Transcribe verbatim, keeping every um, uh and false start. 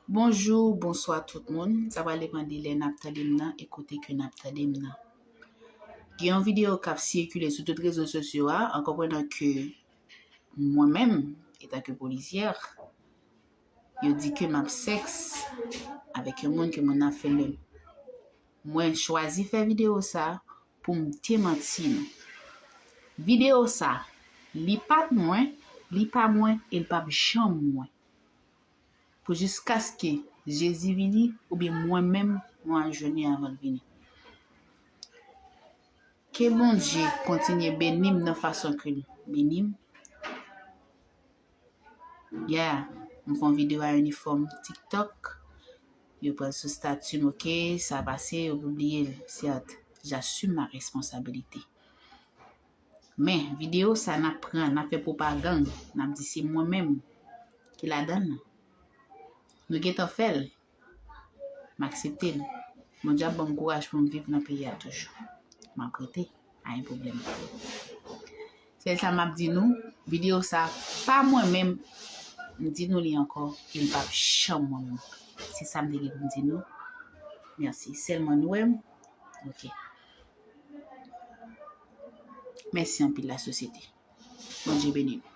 Bonjou, bonswa tout moun. Sa pral depann de lè n ap tande m nan e kote ke n ap tande m nan. Gen yon videyo k ap sikile sou tout rezo sosyo a, an konprannan ke mwen menm, etanke polisyè, yo di ke m ap sèks avèk yon moun ke moun nan fè menm. Mwen chwazi fè videyo sa pou m demanti nou. Videyo sa, li pa t mwen, li pa mwen, e l p ap janm mwen. Pou jiskaske Jezi vini, oubyen mwen menm, mwen ajouni avan l vini. Ke Bondye kontinye beni m nan fason ke l beni m. Yeah, m fè yon videyo a inifòm TikTok. Yo pran l sou stati m, ok, sa pase, yo pibliye l, sèt, j'assume ma responsabilité. Men, videyo sa n ap pran, n ap fè pwopagann, n ap di se mwen menm ki ladan l. Nou gentan fè l, m aksepte l. Bondye ap ban m kouraj pou m viv nan peyi a toujou. M ap rete, pa gen pwoblèm. Sèl sa m ap di nou, videyo sa pa mwen menm, m di nou li ankò, e l p ap janm mwen menm. Se sa m te gen pou m di nou. Mèsi. Sèlman nou wè m? Ok. Mèsi anpil lasosyete. Bondye beni nou.